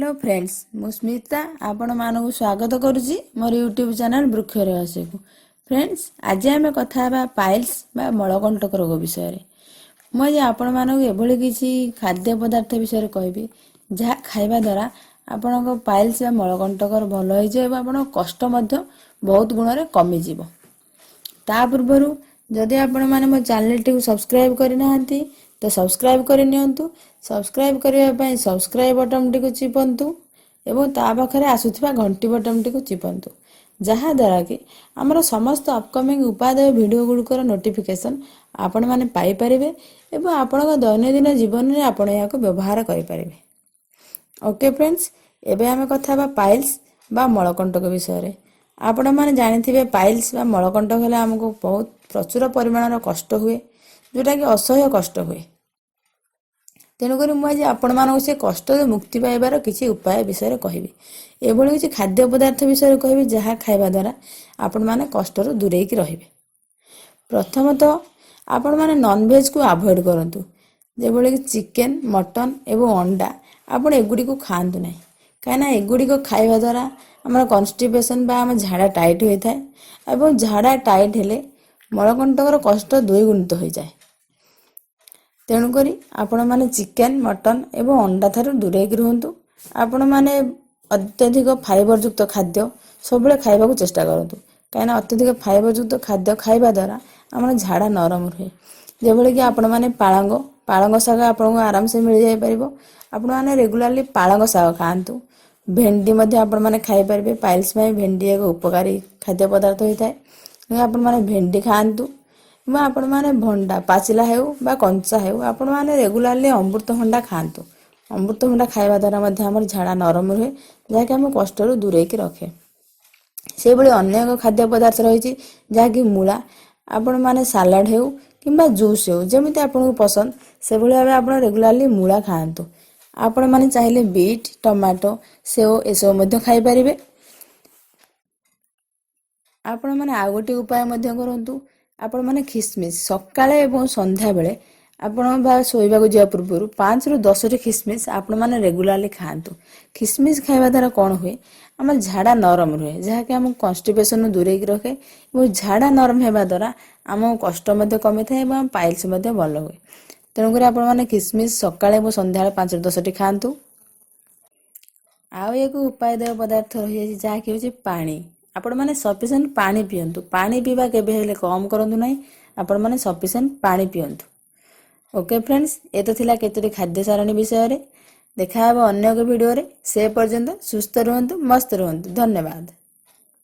Hello friends, ମୁଁ ସ୍ମିତା ଆପଣମାନଙ୍କୁ ସ୍ୱାଗତ କରୁଛି ମୋର ୟୁଟ୍ୟୁବ୍ ଚ୍ୟାନେଲ୍ ବୃକ୍ଷ ରହସ୍ୟକୁ। ଫ୍ରେଣ୍ଡସ୍, ଆଜି ଆମେ କଥା ହେବା ପାଇଲ୍ସ ବା ମଳକଣ୍ଟକ ରୋଗ ବିଷୟରେ। ମୁଁ ଆଜି ଆପଣମାନଙ୍କୁ ଏଭଳି କିଛି ଖାଦ୍ୟ ପଦାର୍ଥ ବିଷୟରେ କହିବି, ଯାହା ଖାଇବା ଦ୍ୱାରା ଆପଣଙ୍କ ପାଇଲ୍ସ ବା ମଳକଣ୍ଟକର ଭଲ ହେଇଯିବ ଏବଂ ଆପଣଙ୍କ କଷ୍ଟ ମଧ୍ୟ ବହୁତ ଗୁଣରେ କମିଯିବ। ତା ପୂର୍ବରୁ ଯଦି ଆପଣମାନେ ମୋ ଚ୍ୟାନେଲଟିକୁ ସବସ୍କ୍ରାଇବ୍ କରିନାହାନ୍ତି, ତ ସବସ୍କ୍ରାଇବ୍ କରିନିଅନ୍ତୁ। ସବସ୍କ୍ରାଇବ୍ କରିବା ପାଇଁ ସବସ୍କ୍ରାଇବ୍ ବଟନ୍ଟିକୁ ଚିପନ୍ତୁ ଏବଂ ତା ପାଖରେ ଆସୁଥିବା ଘଣ୍ଟି ବଟନ୍ଟିକୁ ଚିପନ୍ତୁ, ଯାହାଦ୍ୱାରା କି ଆମର ସମସ୍ତ ଅପକମିଂ ଉପାଦେୟ ଭିଡ଼ିଓ ଗୁଡ଼ିକର ନୋଟିଫିକେସନ୍ ଆପଣମାନେ ପାଇପାରିବେ ଏବଂ ଆପଣଙ୍କ ଦୈନନ୍ଦିନ ଜୀବନରେ ଆପଣ ଏହାକୁ ବ୍ୟବହାର କରିପାରିବେ। ଓକେ ଫ୍ରେଣ୍ଡସ୍, ଏବେ ଆମେ କଥା ହେବା ପାଇଲ୍ସ ବା ମଳକଣ୍ଟକ ବିଷୟରେ। ଆପଣମାନେ ଜାଣିଥିବେ, ପାଇଲ୍ସ ବା ମଳକଣ୍ଟକ ହେଲେ ଆମକୁ ବହୁତ ପ୍ରଚୁର ପରିମାଣର କଷ୍ଟ ହୁଏ, ଯେଉଁଟାକି ଅସହ୍ୟ କଷ୍ଟ ହୁଏ। ତେଣୁକରି ମୁଁ ଆଜି ଆପଣମାନଙ୍କୁ ସେ କଷ୍ଟରୁ ମୁକ୍ତି ପାଇବାର କିଛି ଉପାୟ ବିଷୟରେ କହିବି। ଏଭଳି କିଛି ଖାଦ୍ୟ ପଦାର୍ଥ ବିଷୟରେ କହିବି, ଯାହା ଖାଇବା ଦ୍ୱାରା ଆପଣମାନେ କଷ୍ଟରୁ ଦୂରେଇକି ରହିବେ। ପ୍ରଥମତଃ ଆପଣମାନେ ନନଭେଜକୁ ଆଭଏଡ଼ କରନ୍ତୁ, ଯେଭଳିକି ଚିକେନ୍, ମଟନ୍ ଏବଂ ଅଣ୍ଡା। ଆପଣ ଏଗୁଡ଼ିକୁ ଖାଆନ୍ତୁ ନାହିଁ, କାହିଁକିନା ଏଗୁଡ଼ିକ ଖାଇବା ଦ୍ୱାରା ଆମର କନଷ୍ଟିପେସନ୍ ବା ଆମ ଝାଡ଼ା ଟାଇଟ୍ ହୋଇଥାଏ ଏବଂ ଝାଡ଼ା ଟାଇଟ୍ ହେଲେ ମଳକଣ୍ଟକର କଷ୍ଟ ଦ୍ୱିଗୁଣିତ ହୋଇଯାଏ। ତେଣୁକରି ଆପଣମାନେ ଚିକେନ୍, ମଟନ୍ ଏବଂ ଅଣ୍ଡା ଠାରୁ ଦୂରେଇକି ରୁହନ୍ତୁ। ଆପଣମାନେ ଅତ୍ୟଧିକ ଫାଇବରଯୁକ୍ତ ଖାଦ୍ୟ ସବୁବେଳେ ଖାଇବାକୁ ଚେଷ୍ଟା କରନ୍ତୁ, କାହିଁକିନା ଅତ୍ୟଧିକ ଫାଇବରଯୁକ୍ତ ଖାଦ୍ୟ ଖାଇବା ଦ୍ୱାରା ଆମର ଝାଡ଼ା ନରମ ରୁହେ। ଯେଭଳିକି ଆପଣମାନେ ପାଳଙ୍ଗ ଶାଗ ଆପଣଙ୍କୁ ଆରାମସେ ମିଳିଯାଇପାରିବ। ଆପଣମାନେ ରେଗୁଲାରଲି ପାଳଙ୍ଗ ଶାଗ ଖାଆନ୍ତୁ। ଭେଣ୍ଡି ମଧ୍ୟ ଆପଣମାନେ ଖାଇପାରିବେ। ପାଇଲ୍ସ ପାଇଁ ଭେଣ୍ଡି ଏକ ଉପକାରୀ ଖାଦ୍ୟ ପଦାର୍ଥ ହୋଇଥାଏ। ଆପଣମାନେ ଭେଣ୍ଡି ଖାଆନ୍ତୁ ଏବଂ ଆପଣମାନେ ଭଣ୍ଡା, ପାଚିଲା ହେଉ ବା କଞ୍ଚା ହେଉ, ଆପଣମାନେ ରେଗୁଲାରଲି ଅମୃତଭଣ୍ଡା ଖାଆନ୍ତୁ। ଅମୃତଭଣ୍ଡା ଖାଇବା ଦ୍ୱାରା ମଧ୍ୟ ଆମର ଝାଡ଼ା ନରମ ରୁହେ, ଯାହାକି ଆମ କଷ୍ଟରୁ ଦୂରେଇକି ରଖେ। ସେହିଭଳି ଅନ୍ୟ ଏକ ଖାଦ୍ୟ ପଦାର୍ଥ ରହିଛି, ଯାହାକି ମୂଳା। ଆପଣମାନେ ସାଲାଡ଼ ହେଉ କିମ୍ବା ଜୁସ୍ ହେଉ, ଯେମିତି ଆପଣଙ୍କୁ ପସନ୍ଦ ସେଭଳି ଭାବେ ଆପଣ ରେଗୁଲାରଲି ମୂଳା ଖାଆନ୍ତୁ। ଆପଣମାନେ ଚାହିଁଲେ ବିଟ୍, ଟମାଟୋ, ସେଓ ଏସବୁ ମଧ୍ୟ ଖାଇପାରିବେ। ଆପଣମାନେ ଆଉ ଗୋଟିଏ ଉପାୟ ମଧ୍ୟ କରନ୍ତୁ। ଆପଣମାନେ ଖିସମିସ୍ ସକାଳେ ଏବଂ ସନ୍ଧ୍ୟାବେଳେ ଆପଣ ବା ଶୋଇବାକୁ ଯିବା ପୂର୍ବରୁ 5ରୁ 10ଟି ଖିସମିସ୍ ଆପଣମାନେ ରେଗୁଲାରଲି ଖାଆନ୍ତୁ। ଖିସମିସ୍ ଖାଇବା ଦ୍ୱାରା କ'ଣ ହୁଏ? ଆମ ଝାଡ଼ା ନରମ ରୁହେ, ଯାହାକି ଆମକୁ କନଷ୍ଟିପେସନରୁ ଦୂରେଇକି ରଖେ ଏବଂ ଝାଡ଼ା ନରମ ହେବା ଦ୍ୱାରା ଆମ କଷ୍ଟ ମଧ୍ୟ କମିଥାଏ ଏବଂ ଆମ ପାଇଲ୍ସ ମଧ୍ୟ ଭଲ ହୁଏ। ତେଣୁକରି ଆପଣମାନେ ଖିସମିସ୍ ସକାଳେ ଏବଂ ସନ୍ଧ୍ୟାବେଳେ 5ରୁ 10ଟି ଖାଆନ୍ତୁ। ଆଉ ଏକ ଉପାଦେୟ ପଦାର୍ଥ ରହିଯାଇଛି, ଯାହାକି ହେଉଛି ପାଣି। ଆପଣମାନେ ସଫିସିଏଣ୍ଟ ପାଣି ପିଅନ୍ତୁ। ପାଣି ପିଇବା କେବେ ହେଲେ କମ୍ କରନ୍ତୁ ନାହିଁ। ଆପଣମାନେ ସଫିସିଏଣ୍ଟ ପାଣି ପିଅନ୍ତୁ। ଓକେ ଫ୍ରେଣ୍ଡସ୍, ଏ ତ ଥିଲା କେତୋଟି ଖାଦ୍ୟ ସାରଣୀ ବିଷୟରେ। ଦେଖାହେବ ଅନ୍ୟ ଏକ ଭିଡ଼ିଓରେ। ସେ ପର୍ଯ୍ୟନ୍ତ ସୁସ୍ଥ ରୁହନ୍ତୁ, ମସ୍ତ ରୁହନ୍ତୁ। ଧନ୍ୟବାଦ।